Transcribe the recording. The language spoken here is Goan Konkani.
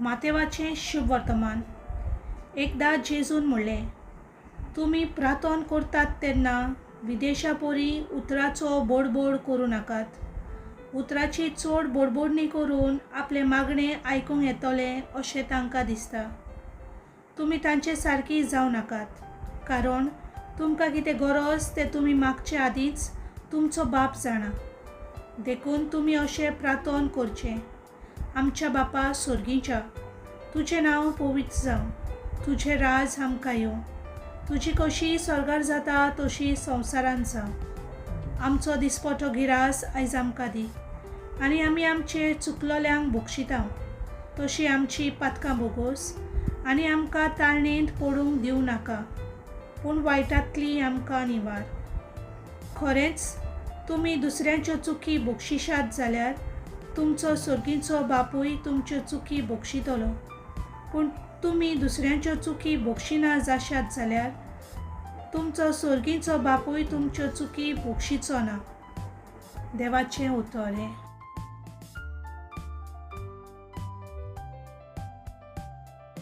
मातेवाचें शुभ वर्तमान. एकदां जेजून म्हणलें, तुमी प्रार्थना करतात तेन्ना विदेशा परी उतराचो बोडबोड करूं नाकात. उतराची चड बोडबोडणी करून आपलें मागणें आयकूंक येतलें अशें तांकां दिसता. तुमी तांचे सारकी जावं नाकात, कारण तुमकां कितें गरज तें तुमी मागचे आदींच तुमचो बाप जाणा. देखून तुमी अशें प्रार्थना करचें, आमच्या बापा सोर्गीच्या, तुजें नांव पवित्र जावं, तुजें राज आमकां येवं, तुजी कशी स्वर्गार जाता तशी संवसारांत जावं. आमचो दिसपटो गिरास आयज आमकां दी, आनी आमी आमचे चुकलोल्यांक बक्षिता तशी आमची पातकां बोगोस, आनी आमकां ताळणेंत पडूंक दिवं नाका, पूण वायटांतली आमकां निवार. खरेंच तुमी दुसऱ्यांच्यो चुकी बक्षिशात जाल्यार तुमचो सर्गीचो बापूय तुमच्यो चुकी बक्षितलो, पूण तुमी दुसऱ्यांच्यो चुकी बक्षिना जाशात जाल्यार तुमचो सर्गीचो बापूय तुमच्यो चुकी बक्षिचो ना. देवाचें उतर हें.